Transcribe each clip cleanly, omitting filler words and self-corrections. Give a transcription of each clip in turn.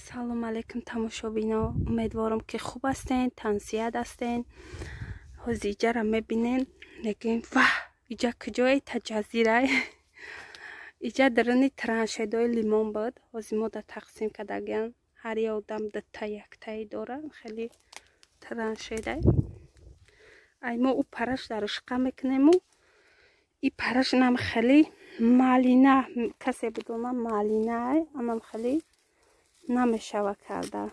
Салом алейкум тамошобино. Умедворам ки хуб ҳастен, тансиҳат ҳастен. Ҳозир иҷара мебинен, лекин ваҳ, иҷа куҷое таҷазирай. Иҷа даруни траншедои лимон буд. Ҳозир мо да тақсим кардагиан. Ҳар як одам дута яктаи дора. Хеле траншедай. Ай мо ӯ параш дарушқа мекунему и параш нам хеле малина, касе бидона малинай, анам хеле намешава карда.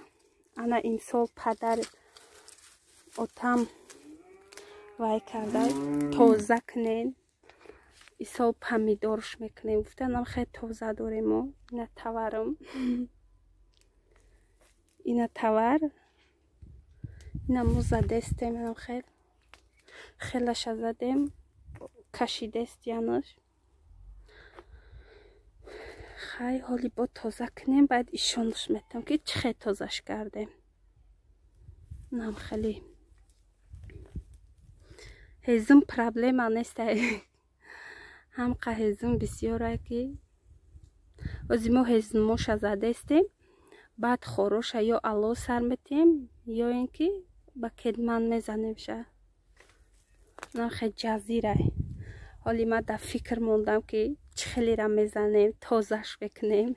Ана имсол падар отам вай карда, тоза кунен. Исол помидорш мекунем. Гуфтанам хеле тоза доремо. Ина таварам. Ина тавар. Ина мо задестем, анам хел. Хелаша задем, кашидест янаш. Хай ҳоли бо тоза кунем, баъд ишонаш метам ки чӣ хел тозаш кардем. Нам хеле ҳезум проблема нест. Ҳамқа ҳезум бисёре ки ози мо ҳезумоша задестем, баъд хороша ё ало сар метиҳем, ё ин ки ба кедман мезанемша. Нам хел ҷазирай. Ҳоли ман дар фикр мондам ки чӣ хелера мезанем, тозаш мекунем.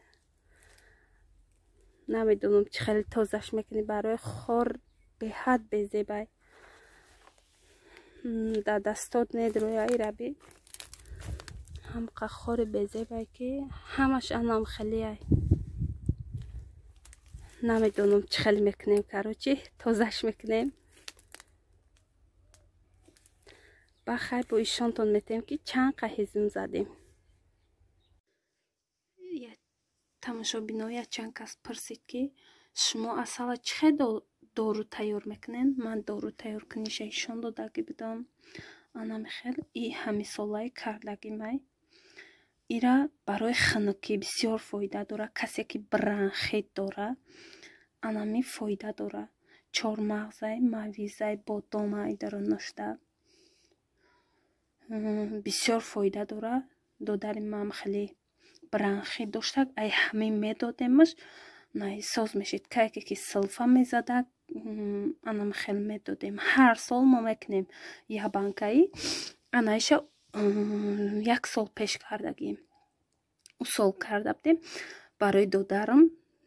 Намедонам чӣ хеле тозаш мекунем. Барои хор беҳад безебай. Дар дастот недрояи раби. Ҳамқа хори безебай ки ҳамаш анам хелеай. Намедонам чӣ хеле мекунем, короче, тозаш мекунем. Ба хай бо ишонтон метем ки чанд қа ҳезум задем. Тамошобино якчанд кас пурсид ки шумо асала чӣ хел дору тайёр мекунед? Ман дору тайёр куниша ишон додагӣ будам. Анами хел и ҳамисолаи кардагӣ май. Ира барои хунукӣ бисёр фоида дора. Касе ки бронхит дора, анами фоида дора. Чормағзай, мавизай, бодомай дарунашда. Бисёр фоида дора. Додари ман хеле бронхит доштак, ай ҳамин медодемаш, соз мешид. Кайке ки силфа мезадак, анам хел медодем. Ҳар сол мо мекунем як банкаи. Анаиша як сол пеш кардагим. У сол карда будем барои додарам.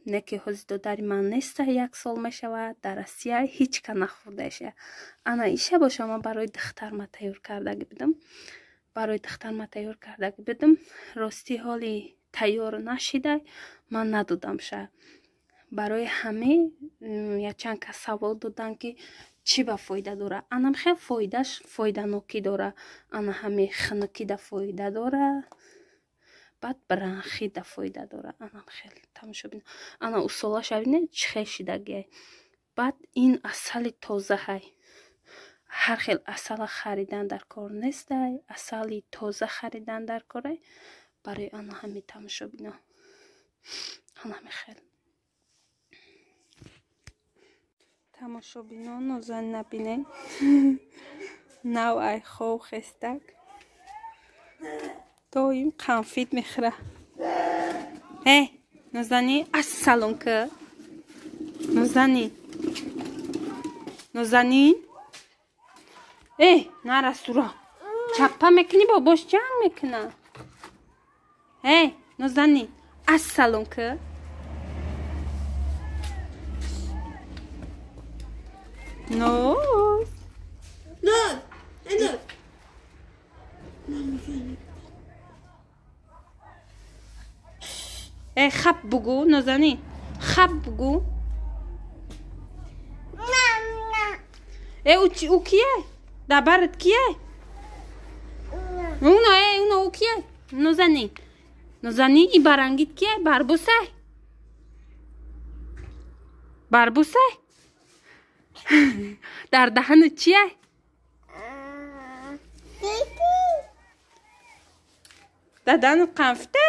Не ки ҳозир додари ман неста, як сол мешавад, дар Россия ҳеҷ ка нахӯрдаиша. Ана иша боша ман барои духтарма тайёр кардагӣ будам. Барои духтарма тайёр кардагӣ будам. Рости ҳоли тайёр нашидай, ман надодамша. Барои ҳамин якчанд кас савол доданд ки чӣ ба фоида дора. Анам хел фоидаш фоиданокӣ дора. Ана ҳамин хунукида фоида дора, баъд бронхида фоида дора. Анам хел тамошобино. Ана усолаша бинед чӣ хел шидагиай. Баъд ин асали тозаҳай. Ҳар хел асала харидан дар кор нестай, асали тоза харидан дар корай. Барои ана ҳамин тамошобино. Ана ҳамин хел. Тамошобино нозан набинед. Нав ай хов хестак. Доим қанфит мехӯра. Э, Нозани, ассалом ка. Нозани. Нозанин. Э, нарасура. Чаппа мекунӣ бобош ҷанг мекуна. Э, Нозани, ассалом ка. Ноз. Ноз. Ноз. Э, хап бугӯ, Нозанин. Хап бугӯ. Э, ӯ кие? Дар барат кие? Уно, э, уно, ӯ кие? Нозанин. Нозанин, и барангит кие? Барбусай? Барбусай? Дар даҳанат чие? Дар даҳанат қанфите?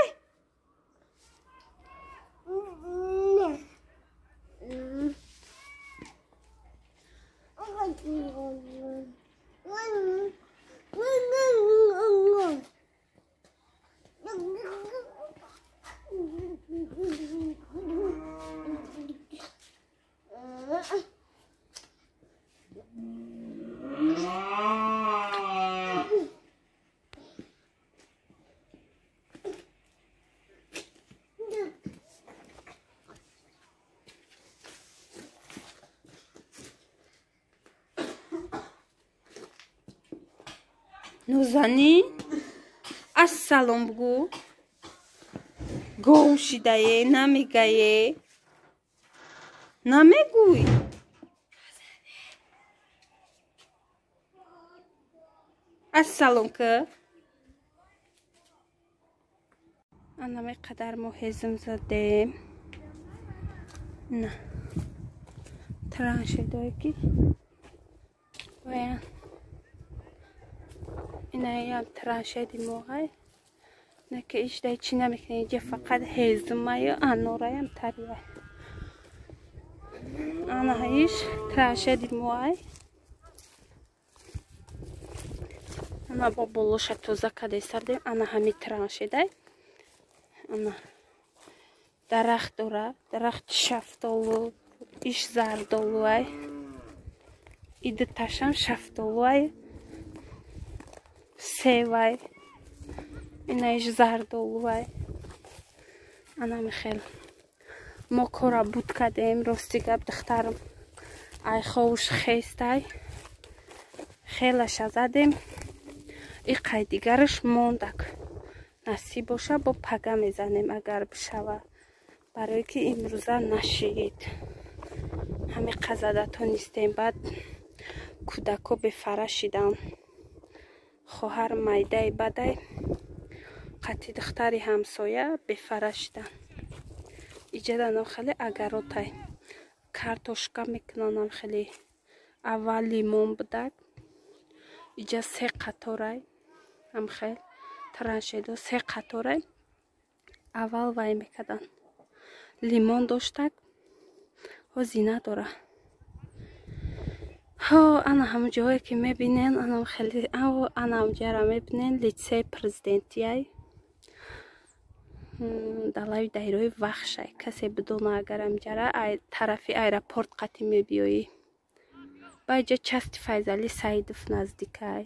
Нозанин, ассалом бугӯ. Гов шидае, намегае. Намегӯй. Ассалом ка. Анаме қадар мо ҳезм задем. На. Траншедое ки. Вая. Инаям траншеди моғай. На ки ишдай чӣ намекунем, инҷа фақат ҳезмаю анораям тария. Ана иш траншеди моғай. Ана бо болоша тоза кадай сардем, ана ҳами траншедай. Ана дарахт дора, дарахти шафтолу, иш зардолуай. Иди ташам шафтолуай. Севай. Ина иш зардолуай. Ана михел. Мо кора буд кардем, рости гап духтарам. Ай ховуш хестай. Хелаша задем. И қай дигараш мондак. Насиб боша бо пага мезанем агар бишава. Барое ки имрӯза нашид. Ҳами қазада тонистем, баъд кӯдако бефара шидан. Хоҳар майдаи бадай қати духтари ҳамсоя бефара шидан. Иҷаданам хеле агаротай. Картошка мекунанам хеле. Аввал лимон будак. Иҷа се қаторай. Ам хел траншедо се қаторай. Аввал вай мекардан. Лимон доштак. Ҳози надора. Ҳо, ана ҳам ҷое ки мебинен, ана хеле, ана ҳам ҷара мебинен, литсей президентияй. Далави дайрои Вахшай. Касе бидона агар ам ҷара, ай тарафи аэропорт қати мебиёӣ. Ба иҷа части Файзали Саидов наздикай.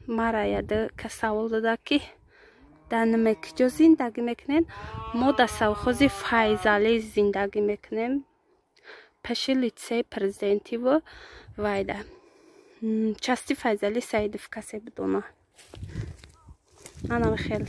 Мара яда кас савол дада ки дар киҷо зиндагӣ мекунен? Мо дар совхози Файзалӣ зиндагӣ мекунем. Пеши литсей президентиву вайда. Части Файзали Саидов касе бидона. Ана хел.